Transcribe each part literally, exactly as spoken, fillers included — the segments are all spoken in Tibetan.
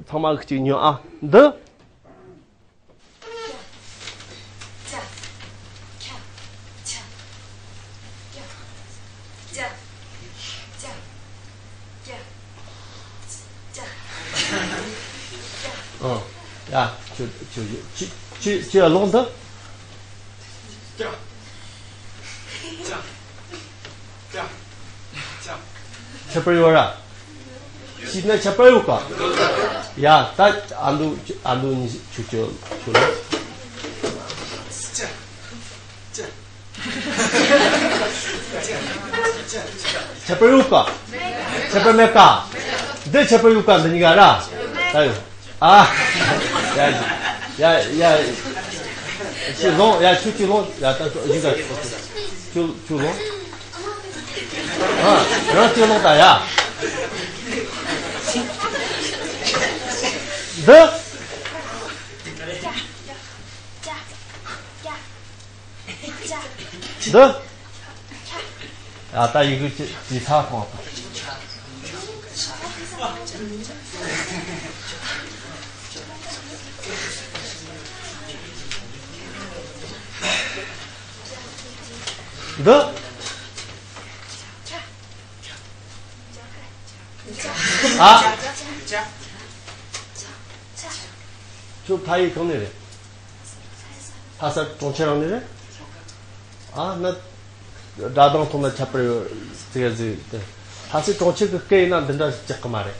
ཚང་མ་གཅིག་ཉོན་ཨ། འདི། ཨ། ཡ། ཁྱོད་ཁྱོད་ཁྱོད་ཁྱོད་ལོག་འདི། ཁྱད་པར་ཡོད་ར། ཤེས་ན་ཁྱད་པར་ཡོད་ག། ཡ། ད་ཨ་འདུ་ཨ་འདུ་གཉིས་ཆུ་ཆུ་ཆུ་ལ། ཁྱད་པར་ཡོད་ག། ཁྱད་པར་མེད་ག། འདི་ཁྱད་པར་ཡོད་ག། འདི་གཉིས་ཀ་ར། ད་ཡོད། ཨ། ཡ་ཡ་ཡ། ཁྱོད་ལོང་། ཡ། ཁྱོད་ཁྱོད་ལོང་། ཡ། ད་ཁྱོད་ཡིན་ད། ཁྱོད་ཁྱོད་ལོང་། ཨ། རང་ཁྱོད་ལོང་ད་ཡ། འདི། འདི། ཡ། ད་ཡི་གེ་ཅི་ཅི་ཚ་ཁོང་། འདི། ཨ། ཁྱོད་ཕ་ཡུལ་གང་ནས་རེད། ལྷ་ས་གྲོང་ཁྱེར་རང་ནས་རེད། ཨ་ན། སྒྲ་གདངས་ཐོག་ན་ཁྱད་པར་ཡོད་ཟེར་ཟིག་དེ། ལྷ་སའི་གྲོང་ཁྱེར་གི་སྐད་ཡིན་ན་འདི་འདྲ་ཞིག་ཆགས་ཀྱི་མ་རེད།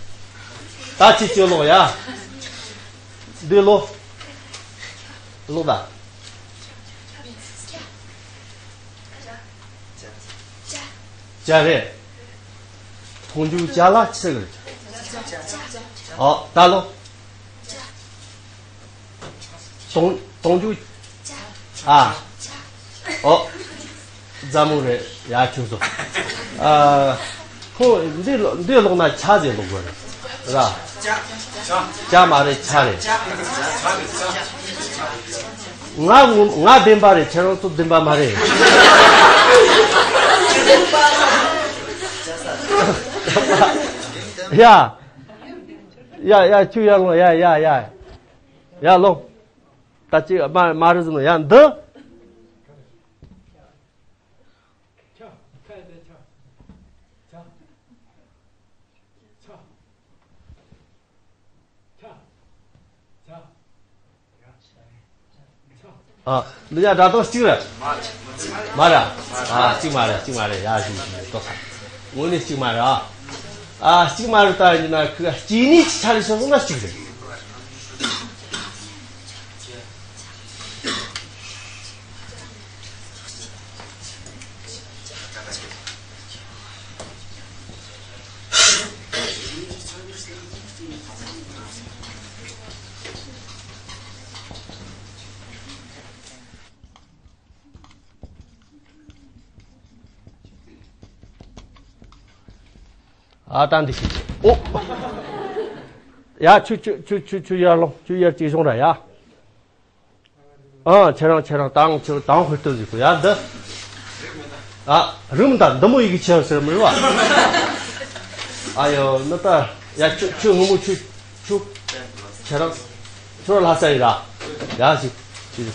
ད་ཅི་ཅི་ལོག་ཡ། འདི་ལོ། ལོག་ད། ཅ་རེད། མཐོང་རྒྱུ་ཅ་ལ་ཆི་གི་རེད། ཨོ་ད་ལོ། གཏོང་གཏོང་རྒྱུ། ཨ། ཨོ། རྫ་མོ་རེད་ཡ་ཁྱོད་ཚོ། ཨ། ཁོ་འདི་ལོ་འདི་ལོག་ན་ཆ་ཟེར་ལོག་དགོས་རེད། ར། ཅ་མ་རེད་ཆ་རེད། ང་ངོ་ང་བདེན་པ་རེད། ཁྱེད་རང་ཚོ་བདེན་པ་མ་རེད། ཡ། ཡ་ཡ་ཁྱོད་ཡར་ལོངས། ཡ་ཡ་ཡ། ཡར་ལོངས། ད་ཅི་མ་མ་རེད་ཟེར་ནོ་ཡ་འདི། ཨ། འདི་ཡ་སྒྲ་གདངས་གཅིག་རེད། མ་རེད། ཨ། གཅིག་མ་རེད། གཅིག་མ་རེད། ཡ་ཞུ་ཞུ་ཏོ་ས། དངོས་གནས་གཅིག་མ་རེད། ཨ། ཨ། གཅིག་མ་རེད། ད་ཡིན་ན་ཁི་སྐྱེ་གནས་ཀྱི་ཆ་ལས་བྱུང་སོང་ན་གཅིག་རེད། ཨ་ད་འདི་ཤེས། ཨོ། ཡ་ཁྱོད་ཁྱོད་ཁྱོད་ཁྱོད་ཁྱོད་ཡར་ལོངས། ཁྱོད་ཡར་གཅིག་བྱུང་ར་ཡ། ཨ་ཁྱེད་རང་ཁྱེད་རང་དང་ཁྱོད་དང་ཧུར་ཐུབ་ཟིག་གོ་ཡ་འདི། ཨ་རུམ་ད་འདི་མོ་ཡི་གེ་ཆེ་ཟེར་མི་རུང་བ། ཨ་ཡོ་ནི་ད་ཡ་ཁྱོད་ཁྱོད་སྔོན་མོ་ཁྱོད་ཁྱོད་ཁྱེད་རང་ཁྱོད་ལྷ་ས་ཡི་ར་ཡ་ཞིག་ཁྱེད་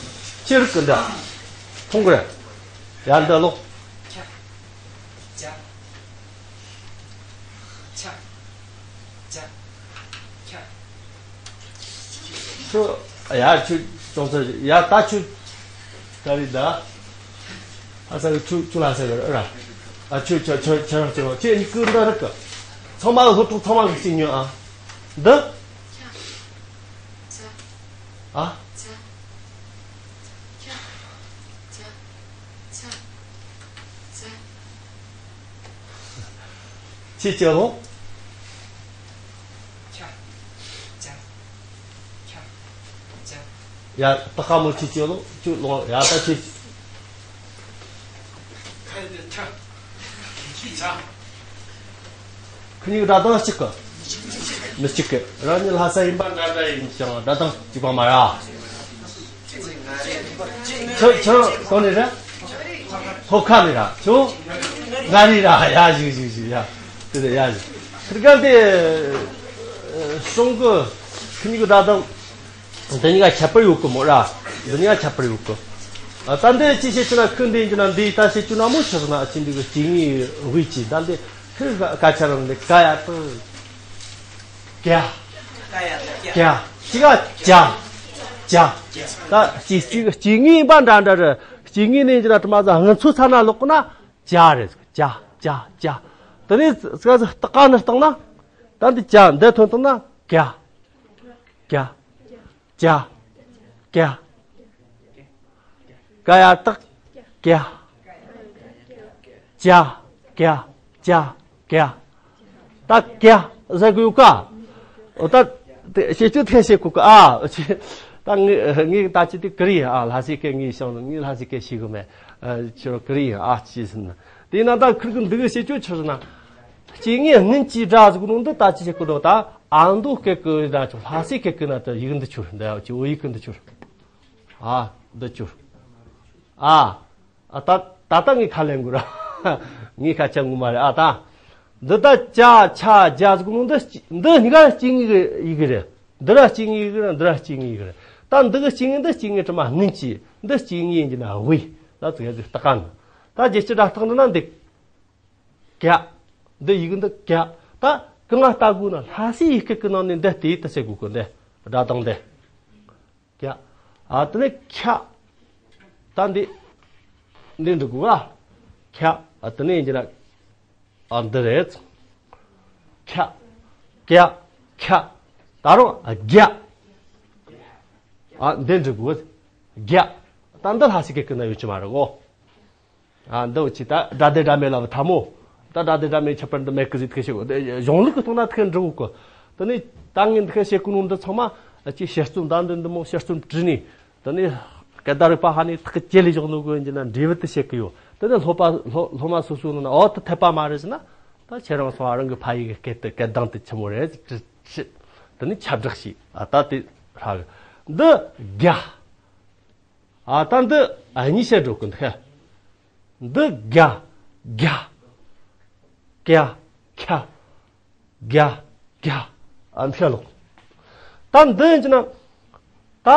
ཁྱེད་རིག་གི་འདི་མཐོང་གི་རེད་ཡ་འདི་ལོ། ཅ། ཅ། ཅ། ཅ། ཁྱོད། ཡ་ཁྱོད་ཅུང་ཟད་ཡ་ད་ཁྱོད། ག་རེ་ད། ཨ་ས་གི་ཁྱོད་ཁྱོད་ལ་ས་གི་ཨ་ར། ཨ་ཁྱོད་ཁྱོད་ཁྱོད་ཁྱོད་རང་ཁྱོད་ཁྱོད་གཉིས་ཀྱི་འདི་རིག་གི། ཚང་མ་སློབ་ཕྲུག་ཚང་མ་གི་གཅིག་ཉོན་ཨ། འདི། ཨ། ཅི་བྱེད་ལོ། ཡ་ད་ཁ་མོ་ཅི་བྱེད་ལོ། ཅུ་ལོ་ཡ་ད་ཅི། ཁྱེད་གཉིས་ཀྱི་སྒྲ་གདངས་གཅིག་གི། མི་གཅིག་གི། རང་ཉིད་ལྷ་ས་ཡིན་པ་འདྲ་འདྲ་ཡིན་ཀྱང་སྒྲ་གདངས་གཅིག་པ་མ་རེད། ཁྱོད་ཁྱོད་གང་ནས་རེད། ལྷོ་ཁ་ནས་ར། ཁྱོད་མངའ་རིས་ར། ཡ་བཞུགས་བཞུགས་བཞུགས་ཡ། དེ་ལ་ཡ་བཞུགས། ཁིར་ག་འདི་གཞུང་གི་ ཁོ་གཉིས་ཀྱི་སྒྲ་གདངས་འདི་གཉིས་ཀ་ཁྱད་པར་ཡོད་གི་མོ་ར། འདི་གཉིས་ཀ་ཁྱད་པར་ཡོད་གི། ཨ། ད་འདི་ཅི་བྱེད་ཅི་ན་ཁོ་འདི་ཡིན་གྱི་ན་འདི་ད་བྱེད་ཅི་ན་མོ་ཆི་ཟེར་ན། ཨ། ཅི་འདི་གི་སྐྱེ་དངོས་དབུས་ཀྱི་ད་འདི་ཁོ་གི་སྐད་ཆ་རང་འདི་ཀ་ཡ་ཏི་ཀྱ། ཀྱ། ཅི་ག་ཅ། ཅ། ད་སྐྱེ་སྐྱེ་སྐྱེ་དངོས་ཡིན་པ་འདྲ་འདྲ་རེད། སྐྱེ་དངོས་ནས་ཡིན་གྱི་ན་དྲི་མ་ཟ་ང་ཚོ་ཚ་ན་ལོག་གི་ན། ཅ་རེད། ཅ་ཅ་ཅ། དེ་ནས་ཙ་ཙ་ཏི་ཀ་ནི་བཏང་ན། ད་འདི་ཅ་འདི་ཐོན་བཏང་ན་ཀྱ། ཀྱ། ཀྱ། ཀྱ། ཀ་ཡ་ཏག་ཀྱ། ཅ། ཀྱ། ཅ། ཀྱ། ད་ཀྱ་ཟེར་དགོས་ཀ། འོ་ད་དེ་བཤད་རྒྱུ་དེ་བཤད་དགོས་ཀ། ཨ། ད་ངས་ངས་ད་ཅི་དེ་ཀི་རི་ཡིན། ཨ། ལྷ་སའི་སྐད་ངས་བཤད་ནི། ངས་ལྷ་སའི་སྐད་ཤེས་གི་མེད། ཨ། ཁྱོད་ཀི་རི་ཡིན། ཨ། ཅི་ཟེར་ན། དེས་ན་ད་ཁིར་གི་འདི་གི་བཤད་རྒྱུ་ཆི་ཟེར་ན། སྐྱེ་དངོས་སྔོན་གྱི་སྒྲ་ཟེར་གོ་ནོ་འདི་ད་ཅི་བཤད་གོ་ནོ། ད་ཨ་མདོ་སྐད་གི་སྒྲ་ཆོ་ལྷ་སའི་སྐད་གི་ན་ད་ཡིག་འདི་ཆོ་འདི་ཆོ་བོད་ཡིག་གི་འདི་ཆོ། ཨ། འདི་ཆོ། ཨ། ཨ། ད་ད་ལྟ་ངས་ཁ་ལེན་དགོས་ར། ངས་ཁ་ཆ་ངོ་མ་རེད། ཨ། ད་འདི་ད་ཅ་ཆ་ཇ་ཟེར་གོ་ནོ་འདི་འདི་གཉིས་ཀ་སྐྱེ་དངོས་ཀྱི་ཡི་གེ་རེད། འདི་ར་སྐྱེ་དངོས་ཡི་གེ་རེད། འདི་ར་སྐྱེ་དངོས་ཡི་གེ་རེད། ད་འདི་གི་སྐྱེ་དངོས་འདི་སྐྱེ་དངོས་དྲི་མ་སྔོན་གྱི། འདི་སྐྱེ་དངོས་ཡིན་གྱི་ན་དབུས། ད་ཙི་ག་ཙི་ཏི་ཀ་ནི། ད་རྒྱལ་སྤྱི་སྒྲ་རྟགས་འདི་ན་འདི་ཀྱ། འདི་ཡི་གེ་འདི་ཀྱ། ད་གང་ང་ལྟ་དགོས་ན་ལྷ་སའི་ཡི་གེ་གི་ནང་ནས་འདི་དེ་ད་ཟེར་དགོས་གི། འདི་སྒྲ་གདངས་འདི། ཀྱ། ཨ། དེ་ནས་ཁྱ། ད་འདི་འདི་འབྲི་དགོས་ག། ཁྱ། ཨ། དེ་ནས་འདི་ན། ཨ། འདི་རེད། ཁྱ། ཀྱ། ཁྱ། ད་རུང་། ཨ། རྒྱ། ཨ། འདི་འབྲི་དགོས། རྒྱ། ད་འདི་ལྷ་སའི་སྐད་གི་ན་ཡོད་ཀྱི་མ་རེད་གོ། ཨ། འདི་འུ་ཅི་ད་སྒྲ་ལྡན་སྒྲ་མེད་ལ་བུ་ཐ་མོ། ད་སྒྲ་ལྡན་སྒྲ་མེད་ཁྱད་པར་འདི་མེད་གི་ཟིག་ཐུག་བཤད་གོ། དེ་གཞུང་ལུགས་གི་ཐོག་ན་ཐུག་འབྲི་གོ་གི། དེ་ནས་ད་ངས་འདི་ཁ་བཤད་གོ་ནོ་འདི་ཚང་མ་ཅི་དཔྱད་རྩོམ་ད་འདི་འདི་མོ་དཔྱད་རྩོམ་བྲིས་ནས། དེ་ནས་སྐད་བརྡ་རིག་པ་ཧ་ནས་ཐག་བཅད་ལས་བཞག་ནོ་གི་ཡིན་གྱི་ན་འབྲས་བུ་དེ་བཤད་གི་ཡོད། དེ་ནས་སློབ་པ་སློབ་སློབ་མ་སོ་སོའི་ནང་ན་འོ་དེ་འཐད་པ་མ་རེད་ཟེར་ན། ད་ཁྱེད་རང་སོང་རང་གི་ཕ་ཡུལ་གི་སྐད་དེ་སྐད་གདངས་དེ་ཆི་མོ་རེད་ཟེར་དྲིས། དེ་ནས་ཁྱབ་བསྒྲགས་བྱས། ཨ། ད་དེ་ཧྲ་གི། འདི་རྒྱ། ཨ། ད་འདི་ཨ་གཉིས་བཤད་འགྲོ་གི་འདུག་འདི་རྒྱ། རྒྱ། ཀྱ། ཁྱ། རྒྱ། རྒྱ། ཨ། འདི་ལོག་ད་འདི་ཡིན་གྱི་ན། ད་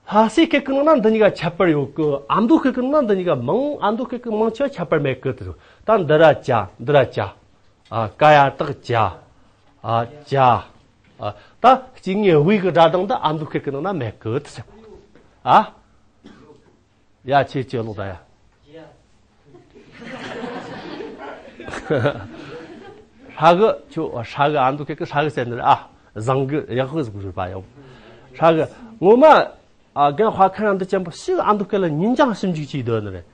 ལྷ་སའི་སྐད་ཀྱི་ནང་ན་འདི་གཉིས་ཀ་ཁྱད་པར་ཡོད་གི། ཨ་མདོ་སྐད་ཀྱི་ནང་ན་འདི་གཉིས་ཀ་མང་། ཨ་མདོ་སྐད་ཀྱི་མང་ཆེ་བ་ཁྱད་པར་མེད་གི་དེ། ད་འདི་ར་ཅ། འདི་ར་ཅ། ཨ། ཀ་ཡ་བཏགས་ཀྱ། ཨ། ཅ། ཨ། ད་སྐྱེ་དངོས་དབུས་ཀྱི་སྒྲ་གདངས་འདི་ཨ་མདོ་སྐད་ཀྱི་ནང་ན་མེད་གི་དེ་ཟེར་གོ། ཨ། ཡ། ཁྱེད་ཁྱེད་ལོག་ད་ཡ། ཧྲ་གི། ཁྱོད་ཧྲ་གི། ཨ་མདོ་སྐད་ཀྱི་ཧྲ་གི་ཟེར་ནི་རེད། ཨ། བཟང་གི། ཡག་གི་ཟེར་གི་རེད་པ་ཡང་། ཧྲ་གི། ངོ་མ། ཨ། རྒན་དཔའ་མཁན་རང་འདི་ཅན་པོ་ཞིག་ཨ་མདོ་སྐད་ལ་ཉིན་རྐྱང་ཞིབ་འཇུག་བྱས་སྡོད་ནི་རེད།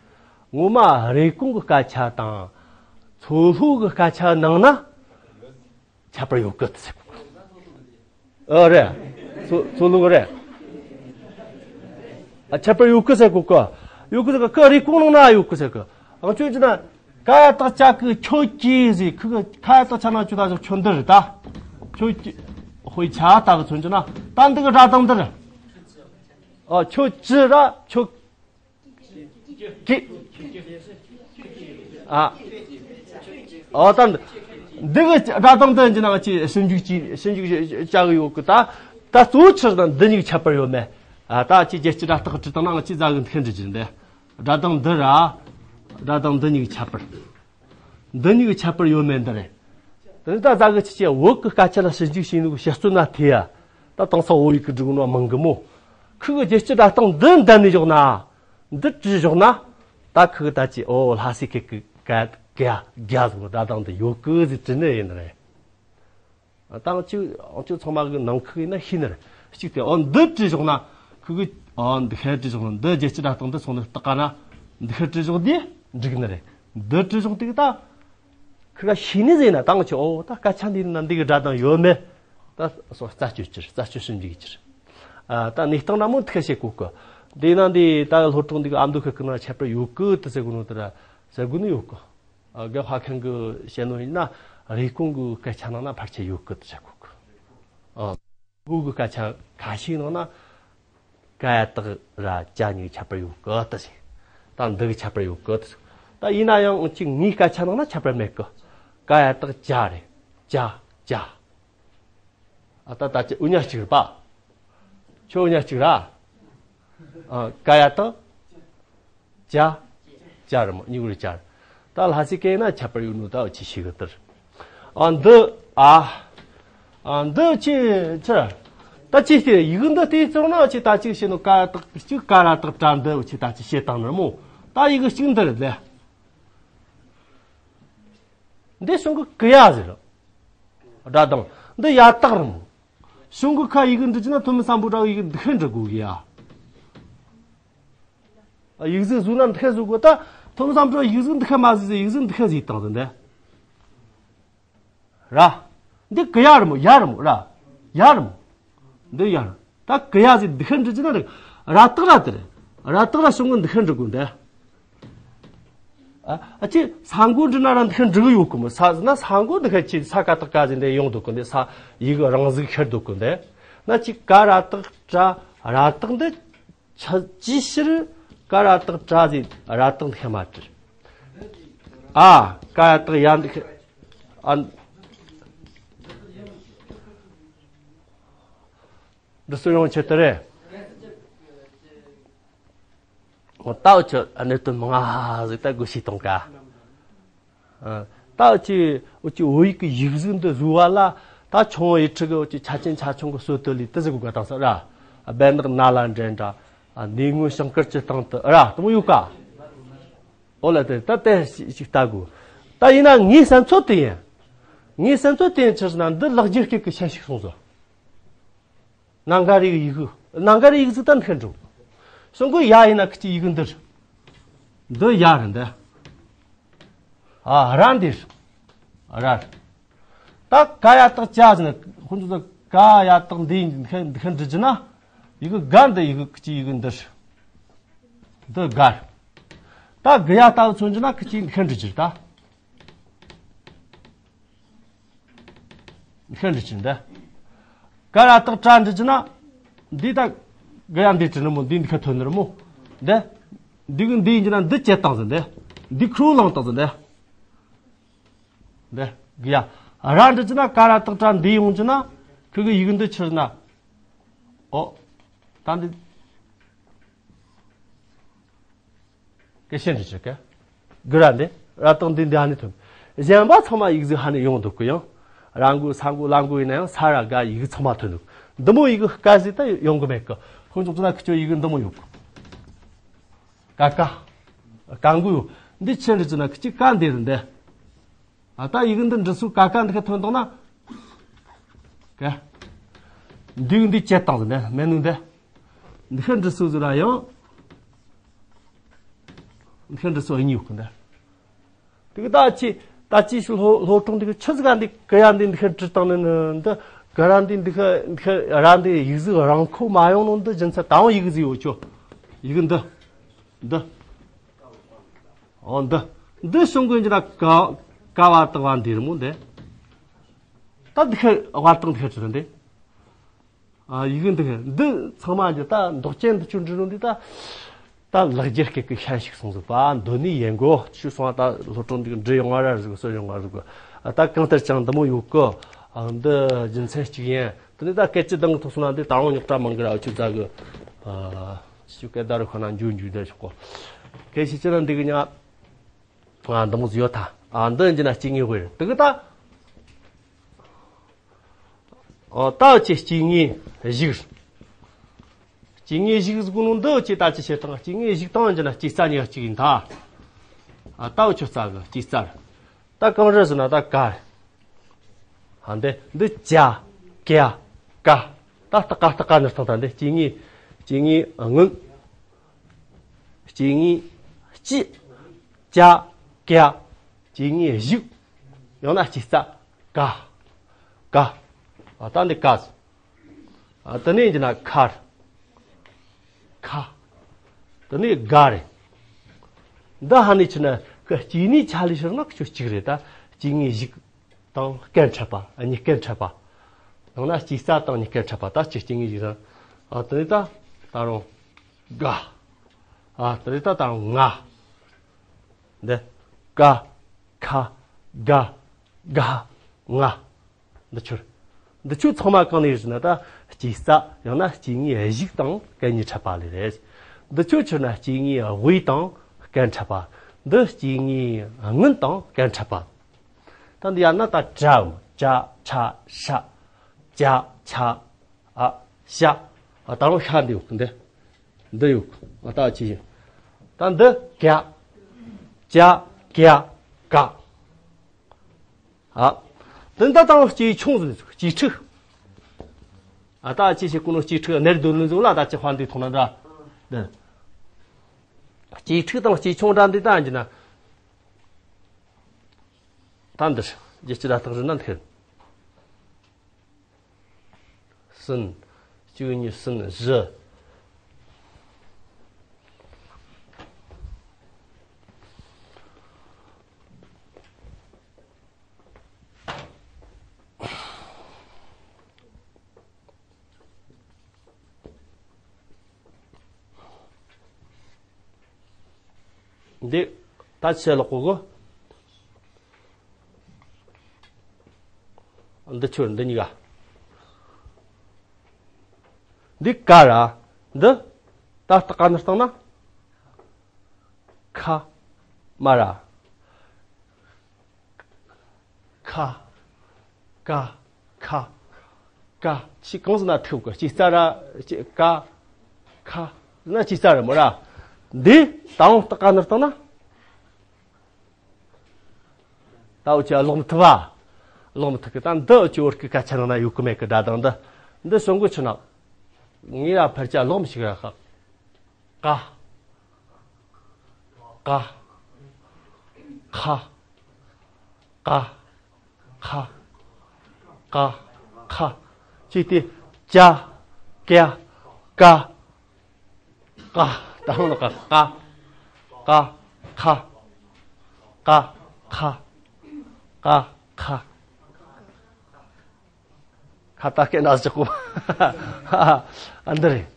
ངོ་མ་རེབ་གོང་གི་སྐད་ཆ་དང་། མཚོ་ལྷོ་གི་སྐད་ཆ་ནང་ན། ཁྱད་པར་ཡོད་གི་ཟེར་གོ། ཨ། རེད། མཚོ་མཚོ་ལྷོ་གི་རེད། ཨ། ཁྱད་པར་ཡོད་གི་ཟེར་གོ་གི། ཡོད་གི་ཟེར་གི། ཁི་རེབ་གོང་ནང་ན་ཡོད་གི་ཟེར་གི། ཨང་ཁྱོད་ཀྱི་ན། ཀ་ཡ་བཏགས་ཀྱ་གི་ཁྱོད་ཀྱི་ཟེར། ཁི་གི་ཁ་ཡ་བཏགས་ཆ་ན་ཁྱོད་ད་ཟེར། ཁྱོད་འདི་རེད་ད། ཁྱོད་ཀྱི། དཔེ་ཆ་ལྟ་གི་མཚོན་གྱི་ན། ད་འདི་གི་སྒྲ་གདངས་འདི་རེད། ཨ། ཁྱོད་ཀྱི་ར་ཁྱོད། ཀྱི། ཨ། ཨོ། ད་འདི་གི་སྒྲ་གདངས་འདི་ཡིན་གྱི་ན་ང་ཅི་ཞིབ་འཇུག་ཅི་ཞིབ་འཇུག་བྱ་གི་ཡོད་གི། ད་ད་གཙོ་བོ་ཆི་ཟེར་ན་འདི་གཉིས་ཀྱི་ཁྱད་པར་ཡོད་མེད། ཨ། ད་ཅི་རྒྱལ་སྤྱི་སྒྲ་རྟགས་བྲིས་བཏང་ན་ང་ཅི་ཟ་གི་འདི་འདྲི་རྒྱུ་འདི། སྒྲ་གདངས་འདི་ར། སྒྲ་གདངས་འདི་གཉིས་ཀྱི་ཁྱད་པར། འདི་གཉིས་ཀྱི་ཁྱད་པར་ཡོད་མེད་འདི་རེད། དེ་ནི་ད་ཟ་གི་ཆི་ཆི་བོད་ཀྱི་སྐད་ཆ་ལ་ཞིབ་འཇུག་བྱས་ནི་གི་དཔྱད་རྩོམ་ན་ཐེ་ཡ། ད་དེང་སང་བོད་ཡིག་གི་འབྲི་གི་ནོ་མང་གི་མོ། ཁི་གི་རྒྱལ་སྤྱི་སྒྲ་རྟགས་འདི་འདེམས་ནས་བཞག་ན། འདི་བྲིས་བཞག་ན། ད་ཁི་གི་ད་ཅི། ཨོ། ལྷ་སའི་སྐད་ཀྱི་ཀ་ཀྱ་རྒྱ་ཟེར་གོ་སྒྲ་གདངས་འདི་ཡོད་གི་ཟེར་བྲིས་ནི་ཡིན་རེད། ད་ང་ཅི་ང་ཅི་ཚང་མ་གི་ནང་ཁུལ་ཡིན་ན་ཤེས་ནི་རེད། གཅིག་དེ། ཨོ། འདི་བྲིས་བཞག་ན། ཁི་གི། ཨོ། འདི་ཤེས་བྲིས་བཞག་ན། འདི་རྒྱལ་སྤྱི་སྒྲ་རྟགས་འདི་སོང་ནས་བཏགས་ན། འདི་ཤེས་བྲིས་བཞག་དེ་འགྲིག་ནི་རེད། འདི་བྲིས་བཞག་དེ་གི་ད། ཁི་ག་ཤེས་ནི་ཟེར་ན་ད་ང་ཅི། ཨོ། ད་སྐད་ཆ་འདི་ན་འདི་གི་སྒྲ་གདངས་ཡོད་མེད། ད་སོ་རྩད་གཅོད་ཅིར། རྩད་གཅོད་ཞིབ་འཇུག་ཅིར། ཨ། ད་གནས་སྟངས་ན་མོ་ཐུག་བཤད་གོ་གི། འདི་ན་འདི་ད་སློབ་གྲོགས་འདི་གི་ཨ་མདོ་སྐད་ཀྱི་ནང་ཁྱད་པར་ཡོད་གི་དེ་ཟེར་གོ་ནོ་དེ་ར་ཟེར་གོ་ནི་ཡོད་གི། ཨ། རྒན་དཔའ་མཁན་གི་བཤད་ནོ་ཡིན་ན། རེབ་གོང་གི་སྐད་ཆ་ནང་ན་ཕལ་ཆེར་ཡོད་གི་དེ་ཟེར་གོ་གི། ཨ། བོད་གི་སྐད་ཆ་ཁ་ཤས་ནང་ན། ཀ་ཡ་བཏགས་ར་ཅ་གཉིས་ཁྱད་པར་ཡོད་གི་དེ་ཟེར། ད་འདི་གི་ཁྱད་པར་ཡོད་གི་དེ་ཟེར། ད་ཡིན་ན་ཡང་ཅིག་ངའི་སྐད་ཆ་ནང་ན་ཁྱད་པར་མེད་གི། ཀ་ཡ་བཏགས་ཀྱ་རེད། ཀྱ། ཀྱ། ཨ། ད་ད་ཅི་འུ་ཉག་གཅིག་རེད་པ། ཁྱོད་ཉག་གཅིག་ར། ཨ། ཀ་ཡ་དང་། ཅ། ཅ་རེད་མོ། གཉིས་ཀ་རེད། ཅ་རེད། ད་ལྷ་སའི་སྐད་ན་ཁྱད་པར་ཡོད་ནོ་ད་འུ་ཆོས་ཤེས་གི་དེ་རེད། ཨ། འདི། ཨ། ཨ། འདི་ཅི་ཅི། ད་ཅི་སྟེ་ཡི་གེ་འདི་ལྟས་ཙང་ན་ཅི་ད་ཅིག་བཤད་ནོ། ཀ་ར་བཏགས་གཅིག་ཀ་ར་བཏགས་གྲ། འདི་འུ་ཆོས་ད་ཅི་བཤད་བཏང་ནི་རེད་མོ། ད་ཡི་གེ་གཅིག་འདི་རེད་ལེ། འདི་གཞུང་གི་ཀི་ཡ་ཟེར། སྒྲ་གདངས། འདི་ཡ་བཏགས་རེད་མོ། གཞུང་གི་ཁ་ཡི་གེ་འབྲི་རྒྱུ་ན་ཐོན་མི་སམ་བྷོ་ཊ་ཡི་གེ་འདི་ཤེས་འབྲི་དགོས་གི་ཡ། ཡིག་གཟུགས་བཟོས་ན་འདི་ཤེས་བཟོ་དགོས། ད་ཐོན་མི་སམ་བྷོ་ཊ་ཡིག་གཟུགས་འདི་ཤེས་མ་བཟོས་ཟེར། ཡིག་གཟུགས་འདི་ཤེས་བཟོས་བཏང་ཟེར་འདི། ར། འདི་ཀི་ཡ་རེད་མོ། ཡ་རེད་མོ། ར། ཡ་རེད་མོ། འདི་ཡ་རེད། ད་ཀི་ཡ་ཟེར་འདི་ཤེས་འབྲི་རྒྱུ་ན་ར་བཏགས་ར་དེ་རེད། ར་བཏགས་ར་གཞུང་གི་འདི་ཤེས་འབྲི་དགོས་འདི། ཨ། ཨ་ཅེ་ས་མགོ་འབྲི་ན་ར་འདི་ཤེས་འབྲི་གི་ཡོད་གི་མོ། ས་ཟེར་ན་ས་མགོ་འདི་ཤེས་ཅི། ས་ཀ་བཏགས་ཀ་ཟེར་འདི་ཡོང་འདུག་གི་འདི། ས་ཡི་གེ་རང་གཟུགས་ཤར་འདུག་གི་འདི། ན་ཅི་ཀ་ར་བཏགས་གྲ། ར་བཏགས་འདི་ཆ་ཅིའི་ཕྱིར་ཀ་ར་བཏགས་གྲ་ཟེར་ར་བཏགས་འདི་ཤེས་མ་བྲིས། ཨ། ཀ་ཡ་བཏགས་ཡ་འདི་ཤེས། ཨ། འདི་སུ་ཡོང་ཆེད་དུ་རེད། ད་འུ་ཆོ་གནད་དོན་མང་ང་ཟིག་ད་དགོས་ཤེས་གཏོང་ག། ཨ། ད་འུ་ཆོས་འུ་ཆོས་བོད་ཡིག་གི་ཡིག་གཟུགས་འདི་བཟོ་བ་ལ་ད་ཆུང་བ་ཡི་ཁྲི་གི་འུ་ཆོས་ཆ་ཆེན་ཆ་ཆུང་གི་སྲོལ་གཏོད་ལས་དེ་ཟིག་དགོས་ག་དང་ས་ར། སྦལ་ནག་ན་ལ་འདྲེན་འདྲ། ཨ། ནས་སྔོན་ཞིང་ཁུལ་གྱི་སྟེང་དུ་ར་དེ་མོ་ཡོད་ཀ། ཨོ་ལ་དེ་ད་དེ་ཞིག་ཞིག་ལྟ་དགོས། ད་ཡིན་ན་ངའི་བསམ་ཚུལ་དེ་ཡིན། ངའི་བསམ་ཚུལ་དེ་ཡིན་ཕྱིར་ན་འདི་ལེགས་སྦྱར་སྐད་ཀྱི་ཤན་ཞིག་གསུངས་སོ། ན་ག་ར་གི་ཡི་གེ། ན་ག་ར་ཡི་གེ་ཟིག་ད་འདི་ཤེས་འགྲོ། གཞུང་གི་ཡ་ཡིན་ན་ཁི་ཅི་ཡི་གེ་འདི་རེད། འདི་ཡ་རེད་འདི། ཨ། ར་འདི་རེད། ར་རེད། ད་ཀ་ཡ་བཏགས་ཀྱ་ཟེར་ན་ཁོ་ཚོ་ཀ་ཡ་བཏགས་འདི་འདི་ཤེས་འདི་ཤེས་འབྲི་རྒྱུ་ན་ཡི་གེ་ག་འདི་ཡི་གེ་ཁི་ཅི་ཡི་གེ་འདི་རེད། འདི་ག་རེད། ད་གི་ཡ་ལྟ་བུ་མཚོན་རྒྱུ་ན་ཁི་ཅི་འདི་ཤེས་འབྲི་རྒྱུ་རེད་ད། འདི་ཤེས་འབྲི་རྒྱུ་འདི། ཀ་ར་བཏགས་གྲ་འབྲི་རྒྱུ་ན། འདི་ད་གི་ཡ་འདི་བྲིས་ནི་མོ། འདི་འདི་ཁ་ཐོན་ནི་རེད་མོ། འདི། འདི་གི་འདི་ཡིན་རྒྱུ་ན་འདི་བཅད་བཏང་ཟིན་འདི། འདི་ཁུར་བོ་ལངས་བཏང་ཟིན་འདི། འདི་གི་ཡ། ར་འབྲི་རྒྱུ་ན་ཀ་ར་བཏགས་གྲ་འདི་ཡོང་རྒྱུ་ན། ཁི་གི་ཡི་གེ་འདི་ཆི་ཟེར་ན། ཨོ། ད་འདི། སྐད་ཤེས་འདྲི་ཆོག་གི། གི་ར་འདི། ར་བཏགས་འདི་འདི་ཧ་ནི་ཐོན། གཞན་པ་ཚང་མ་ཡིག་གཟུགས་ཧ་ནི་ཡོང་འདུག་གི། ཡང་། ར་མགོ་ས་མགོ་ལ་མགོ་ཡིན་ན་ཡང་ས་ར་ག་ཡིག་གཟུགས་ཚང་མ་ཐོན་འདུག། འདི་མོ་ཡི་གེ་དཀར་ཟིག་ད་ཡོང་གི་མེད་གི། ཁོང་ཚོ་ཚོ་ན་ཁི་ཆོ་ཡི་གེ་འདི་མོ་ཡོད་གི། ཀ་ཀ། ཀ་མགོ་ཡོད། འདི་ཆི་འདྲི་ཆོག་ན་ཁི་ཅི་ཀ་འདི་རེད་འདི། ཨ། ད་ཡི་གེ་འདི་འབྲི་སུ་ཀ་ཀ་འདི་ཁ་ཐོན་བཏང་ན། ཀ། འདི་འདི་བཅད་བཏང་ཟིན་འདི་མེད་ནོ་འདི། འདི་ཁ་འབྲི་སུ་ཟེར་ར་ཡང་། འདི་ཁ་འབྲི་སུ་གཉིས་ཡོད་གི་འདི། དེ་གི་ད་ཅི་ད་ཅི་ཞིག་སློབ་སློབ་གྲོགས་འདི་གི་ཆི་ཟིག་ག་འདི་གི་ཡ་འདི་འདི་ཁ་བྲིས་བཏང་ནི་ནི་འདི། གི་ར་འདི་འདི་ཁ་འདི་ཁ་ར་འདི་ཡིག་གཟུགས་རང་ཁོ་མ་ཡོང་ནོ་འདི་རྒྱུ་མཚན་ད་འོང་ཡིག་གཟུགས་ཡོད་ཆོ། ཡི་གེ་འདི། འདི། ཨོ་འདི། འདི་གཞུང་གི་འདི་ན་ཀ་ཀ་བ་བཏགས་བ་འདི་རེད་མོ་འདི། ད་འདི་ཁ་བ་བཏགས་འདི་ཁ་བྲིས་རེད་འདི། ཨ། ཡི་གེ་འདི་ཁ་འདི་ཚང་མ་འདི་ད་འདོགས་ཅན་འདི་ཆུ་འབྲི་རུང་འདི་ད། ད་ལེགས་སྦྱར་སྐད་ཀྱི་ཤན་ཞིག་གསུངས་ཟིག་པ་འདོད་ནི་ཡིན་གོ་ཆུ་སོང་བ། ད་སློབ་གྲོགས་འདི་འབྲི་ཡོང་བ་ར་ཟིག་གསོ་ཡོང་བ་ཟིག་གོ། ཨ། ད་གང་ལྟར་ཀྱང་འདི་མོ་ཡོད་གི། ཨ། འདི་རྒྱུ་མཚན་གཅིག་ཡིན། དེ་ནས་ད་སྐད་ཅིག་གདངས་གི་ཐོག་སོང་ན་འདི་ད་རུང་རྙོག་དྲ་མང་གི་ར། འུ་ཆོ་རྫ་གི། ཨ། ཤུ་སྐད་ད་རུ་ཁོ་ན་འཇུ་འཇུ་བསྡད་ཆོག་གོ། སྐད་ཤེས་ཅི་ན་འདི་གི་ཉ། ང་འདི་མོ་ཟིག་ཡོད་ཐལ། ཨ། འདི་འཇི་ན་སྐྱེ་དངོས་དཔེ་རེད་དེ་གི་ད། ཨོ། ད་འུ་ཆོས་སྐྱེ་དངོས་གཞུག། སྐྱེ་དངོས་གཞུག་ཟེར་གོ་ནོ་འདི་འུ་ཆོས་ད་ཅི་བྱེད་དང་། སྐྱེ་དངོས་གཞུག་དང་འཇི་ན་སྐྱེ་རྩ་གཉིས་ཀ་གཅིག་ཡིན་ད། ཨ། ད་འུ་ཆོ་རྩ་གི་སྐྱེ་རྩ་རེད། ད་གང་རེད་ཟེར་ན་ད་ཀ། ཨ། འདི་འདི་ཅ། ཀ། ཀ། ད་ཏ་ཀ་ཏ་ཀ་ནི་སྟོང་ད་འདི་སྐྱེ་དངོས། སྐྱེ་དངོས་དངོས། སྐྱེ་དངོས་སྐྱིད། ཅ། ཀ། སྐྱེ་དངོས་གཞུག། ཡང་ན་སྐྱེ་རྩ། ཀ། ཀ། ཨ། ད་འདི་ཀ་ཟེར། ཨ། དེ་ནས་འདི་ན་ཁ་རེད། ཁ། དེ་ནས་ག་རེད། འདི་ཧ་ནི་ཆི་ན་ཀ་སྐྱེ་དངོས་ཆ་ལས་ཤར་ན་ཁྱོད་གཅིག་རེད་ད། སྐྱེ་དངོས་གཞུག་དང་སྐད་འཕྲད་པ། ཨ། གཉིས་སྐད་འཕྲད་པ། ཡང་ན་སྐྱེ་རྩ་དང་གཉིས་སྐད་འཕྲད་པ། ད་སྐྱེ་སྐྱེ་དངོས་གཞུག་རང་། ཨ། དེ་ནས་ད་ད་རུང་ག། ཨ། དེ་ནས་ད་ད་རུང་ང་། འདི་ཀ། ཁ། ག། ག། ང་། འདི་ཆོར། འདི་ཆོ་ཚང་མ་གང་ནས་རེད་ན། ད་སྐྱེས་རྩ་ཡང་ན་སྐྱེ་དངོས་གཞུག་དང་གན་གཉིས་འཕྲད་པ་ལས་རེད། འདི་ཆོ་ཆི་ན་སྐྱེ་དངོས་དབུས་དང་གན་འཕྲད་པ། འདི་སྐྱེ་དངོས་སྔོན་དང་གན་འཕྲད་པ། ད་འདི་ཡང་ན་ད་བྲ་འམ། ཅ་ཆ་ཤ། ཅ་ཆ་ཨ་ཤ། ཨ་ད་རུང་ཤ་འདི་ཡོད་གི། འདི་འདི་ཡོད་གི། ཨ་ད་ཅི་ཡིན། ད་འདི་ཀ་ཅ་ཀ་ཀ། ཨ། དེ་འདྲ་དང་སྐྱེ་ཆུང་ཟིན་སྐྱེ་ཕྲུག་ཨ་ད་ཅི་ཞིག་ཀུན་སྐྱེ་ཕྲུག་ནེར་སྡོད་ལུན་ཟུང་ལ་ད་ཅི་དཔལ་འདུས་ཐོག་ན་འདྲ། དེ། སྐྱེ་ཕྲུག་དང་སྐྱེ་ཆུང་འདྲ་འདི་ད་འཇི་ན། ད་འདིར་རྒྱལ་སྤྱི་ར་སྟག་རི་ན་འཐེན། སུན། གཅིག་གཉིས་སུན་བཞི། འདི་ད་ཆེ་ལོག་གོ་གོ། འདི་ཆོར་འདི་གཉིས་ཀ། འདི་ཀ་ར། འདི་ད་སྟག་ཀ་ནི་སྟག་ན། ཁ། མ་ར། ཁ། ཀ། ཁ། ཀ། ཅི་གང་ཟེར་ན་ཐུབ་གི། ཅི་རྩ་ར། ཅི་ཀ། ཁ། ཟེར་ན་ཅི་རྩ་ར་མོ་ར། འདི་ད་འོང་སྟག་ཀ་ནི་སྟག་ན། ད་འུ་ཅག་ཀློག་མི་ཐུབ་བ། ཀློག་མི་ཐུབ་གི། ད་འདི་འུ་ཅག་བོད་སྐད་སྐད་ཆ་ནང་ན་ཡོད་གི་མེད་གི་སྒྲ་གདངས་འདི། འདི་སོང་གི་ཆུ་ནག་ངས་ར་ཕལ་ཆེར་ཀློག་མི་ཤེས་ར་ཤག་ཀ། ཀ། ཁ། ཀ། ཁ། ཀ། ཁ། ཅི་སྟེ། ཅ། ཀ། ཀ། ཀ། ད་ཧང་ལོ་ཀ། ཀ། ཀ། ཁ། ཀ། ཁ། ཀ། ཁ། ཁ་ད་སྐད་ན་ཟིག་གོ། ཨ་འདི་རེད།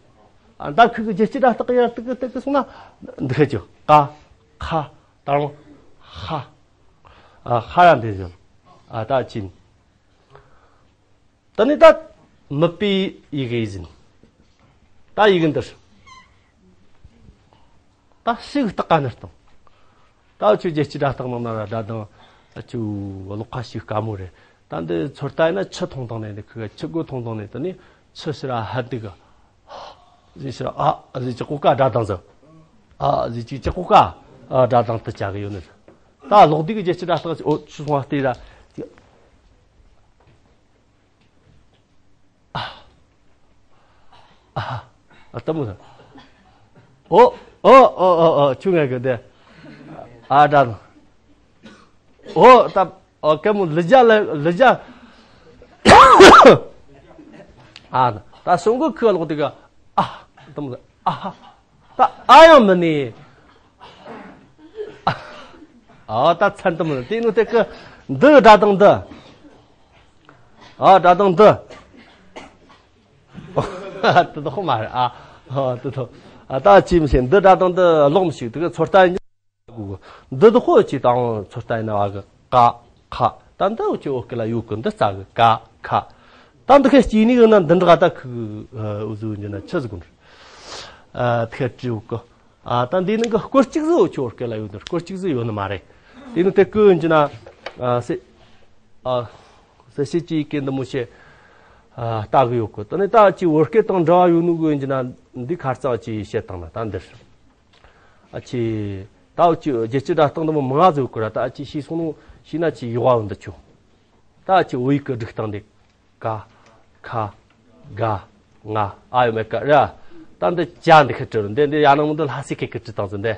ཨ་ད་ཁུ་གི་རྒྱལ་སྤྱི་ར་སྟག་ཡར་ཏིག་ཏིག་སོང་ན་འདི་ཁ་ཅོ། ཀ། ཁ། ད་རུང་ཁ། ཨ་ཁ་ར་འདི་ཟིག་ཨ་ད་ཅི། ད་ནི་ད་མིད་པའི་ཡི་གེ་ཟིན། ད་ཡི་གེ་འདིར། ད་ཞིག་སྟག་ཀ་ནི་སྟག་ད་ཆོས་རྒྱལ་སྤྱི་ར་སྟག་ནང་ན་ར་སྒྲ་གདངས་ཨ་ཆུ་ཀློག་ཁ་ཞིག་དཀའ་མོ་རེད། ད་འདི་ཚོད་ལྟ་ཡིན་ན་ཆུ་མཐོང་དང་ནས་འདི་ཁུ་ཆུ་སྒོ་མཐོང་དང་ནས་ད་ནི་ཆུ་ཕྱིར་ཨ་ཧ་འདུག་གི། ཟིག་ཕྱིར་ཨ་ཟིག་ཅི་ཀོ་ཀ་སྒྲ་གདངས་ཟིག་ཨ་ཟིག་ཅི་ཅི་ཀོ་ཀ་སྒྲ་གདངས་དུ་བྱ་གི་ཡོད་ནི། ད་ཀློག་འདི་གི་རྒྱལ་སྤྱི་ར་སྟག་ཨོ་ཆུ་སོང་བ་སྟེ་ར། ཨ། ཨ། ཨ་ལྟ་མོ་ཟེར། ཨོ། ཨོ་ཨོ་ཨོ་ཨོ་ཆུ་ངན་གི་དེ། ཨ་དྲག་དང་། ཨོ་ད། ཨོ་ཀེ་མོ་ལི་ཇ་ལི་ལི་ཇ། ཨ་ད་སོང་གི་ཁུ་ལོག་དེ་ག་ཨ་ལྟ་མོ་ཟེར། ཨ་ཧ། ད་ཨ་ཡང་མི་ནི། ཨ་ད་ཚན་དུ་མི་ནི་དེ་ནུ་དེ་ཀི་འདི་སྒྲ་དང་འདི། ཨ་སྒྲ་དང་འདི། དུ་དོག་མ་རེད་ཨ། དུ་དོག་ཨ་ད་ཅི་མི་ཤེས་འདི་སྒྲ་དང་འདི་ཀློག་མི་ཤེས་དེ་གི་ཚོད་ལྟ་ཡིན། འདི་དུ་ཧོ་ཅི་དང་ཚོད་ལྟ་ཡིན་ན་བ་གི་ཀ་ཁ། ད་འདི་འུ་ཅི་འོ་སྐད་ལ་ཡོད་གི་འདི་རྩ་གི་ཀ་ཁ། ད་འདི་ཁ་སྐྱེ་ནི་གི་ན་འདི་འདྲ་ད་ཁུ་འུ་ཟུ་འཇི་ན་ཆི་ཟིག་གོ་ཨ་ཐེ་ཀྲི་ཡོད་གི། ཨ་ད་འདི་ནང་གི་སྐོར་གཅིག་ཟིག་འུ་ཅི་འོ་སྐད་ལ་ཡོད་འདི་སྐོར་གཅིག་ཟིག་ཡོད་ནི་མ་རེད། དེ་ནི་དེ་ཀུ་འཇི་ན་ཨ་སེ་ཨ་སེ་སེ་ཅི་ཡི་གེ་འདི་མོ་ཤེ་ཨ་ལྟ་གི་ཡོད་གི། ད་ནི་ད་ཅི་འོ་སྐད་དང་འདྲ་བ་ཡོད་ནི་གི་འཇི་ན་འདི་ཁར་ཙང་ཅི་བཤད་བཏང་ན་ད་འདིར། ཨ་ཅེ། ད་འུ་ཅི་རྒྱལ་སྤྱི་སྒྲ་གདངས་འདི་མོ་མང་ཟིག་གོ་ར་ད་ཨ་ཅེ་ཤེས་སོང་ནོ་ཤེས་ན་ཅི་ཡོ་བ་འདི་ཆོ། ད་ཨ་ཅེ་འོ་ཡིག་གི་སྒྲིག་སྟངས་འདི། ཀ། ཁ། ག། ང་། ཨ་ཡོ་མེ་ཀ་ར། ད་འདི་ཅ་འདི་ཁི་ཀྲི་རུ་འདི་འདི་ཡ་ནང་འདི་ལྷ་སའི་ཁི་ཀི་ཀྲི་བཏང་ཟིན་འདི།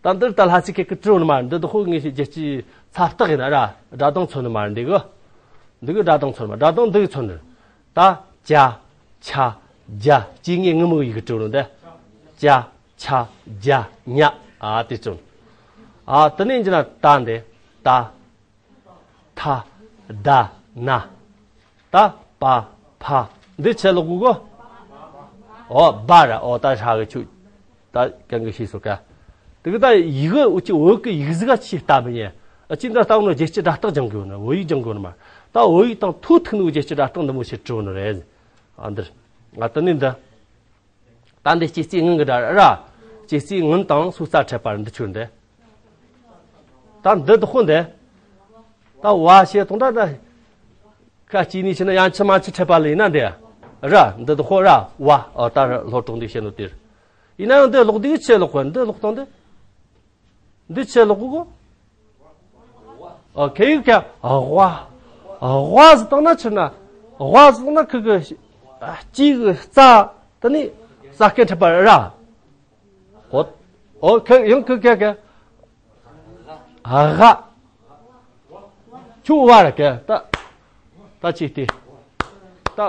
ད་འདིར་ད་ལྷ་སའི་ཁི་ཀི་ཀྲི་རུ་ནི་མ་འདི་འདི་ཧོ་ངེས་ཤེས་རྒྱལ་སྤྱི་ཚབ་རྟགས་ཡིན་ན་ར་སྒྲ་གདངས་མཚོན་ནི་མ་འདི་གི། འདི་གི་སྒྲ་གདངས་མཚོན་མ་སྒྲ་གདངས་འདི་གི་མཚོན་ནི། ད་ཅ། ཆ། ཇ། སྐྱེ་དངོས་ངུ་མོ་ཡི་གེ་གྲུ་རུ་འདི། ཅ། ཆ། ཇ། ཉ། ཨ་དེ་གྲུ། ཨ་དེ་ནས་འཇི་ན་ད་འདི། ད། ཐ། ད། ན། ད། པ། ཕ། འདི་ཆེ་ལོག་གུ་གོ། ཨོ་བ་ར་ཨོ་ད་ཧྲ་གི་ཆུ། ད་གང་གི་ཤེས་སོ་ཀ། དེ་གི་ད་ཡི་གེ་འུ་ཅི་འོ་གི་ཡིག་གཟུགས་ཀ་ཆི་ལྟ་མི་ཉན། ཅི་འདྲ་ལྟ་བུ་ནི་རྒྱལ་སྤྱི་སྒྲ་རྟགས་སྦྱང་དགོས་ནི། བོད་ཡིག་སྦྱང་དགོས་ནི་མ། ད་བོད་ཡིག་དང་ཐོག་ཐུག་ནི་རྒྱལ་སྤྱི་སྒྲ་རྟགས་འདི་མོ་ཞིག་བྲིས་ནི་རེད། ཨ་འདིར་ང་དེ་ནས་འདི། ད་འདི་སྐྱེ་ཚེ་སྔོན་གྱི་སྒྲ་ར། སྐྱེ་ཚེ་སྔོན་དང་སོ་རྩ་འཕྲད་པ་འདི་ཆོས་འདི། ད་འདི་དོ་ཁོ་འདི། ད་བ་ཞེས་དང་ད་ད། ཁ་ཅིག་ནས་བྱས་ན་ཡང་ཆུ་མ་ཆུ་འཕྲད་པ་ལ་ཡིན་ན་འདི། ར་འདི་དོ་ཁོ་ར་བ། ཨོ་ད་ར་ལྷོ་དྲུག་འདི་བཤད་ནོ་དེར། ཡིན་ན་ཡང་འདི་ཀློག་འདི་ཆེ་ཀློག་གོ། འདི་ཀློག་སྟངས་འདི། འདི་ཆེ་ཀློག་གོ། ཨོ་ཁེ་ཡིག་ཀ་ཝ། ཝ་ཟེར་བཏང་ན་ཆི་ན། ཝ་ཟེར་བཏང་ན་ཁི་གི་ཅི་གི་རྩ། དེ་ནི་རྩ་སྐད་འཕྲད་པ་ར། ཨོ། ཨོ་ཁེ་ཡང་ཁི་ཀ་ཀ་ཨ་ཧ། ཆུ་བ་ར་ཀ་ད། ད་ཅི་སྟེ། ད་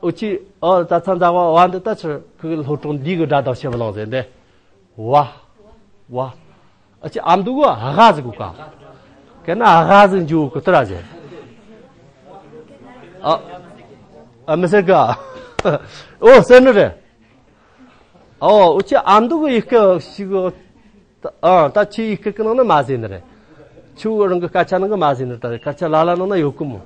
འུ་ཅི་ཨོ་ད་ཚ་འཛའ་བ་བ་འདི་ད་ཆི་ཁི་གི་ལྷོ་དྲུག་འདི་གི་སྒྲ་དང་བཤད་པ་ལོང་ཟེར་འདི། ཝ། ཝ། ཨ་ཅི་ཨ་མདོ་གི་ཧ་ཟེར་གོ་ཀ་གན་ན་ཧ་ཟེར་འཇུ་གི་ཏི་ར་ཟེར། ཨ། ཨ་མི་ཟེར་ག་ཨོ་ཟེར་ནི་རེད། ཨོ་འུ་ཅི་ཨ་མདོ་གི་ཡི་གེ་ཞིག་གི་ཨ་ད་ཆི་ཡི་གེ་གི་ནང་ན་མ་ཟེར་ནི་རེད། ཆུ་རང་གི་སྐད་ཆ་ནང་གི་མ་ཟེར་ནི་ད་རེད། སྐད་ཆ་ལ་ལ་ནང་ན་ཡོད་གི་མོ།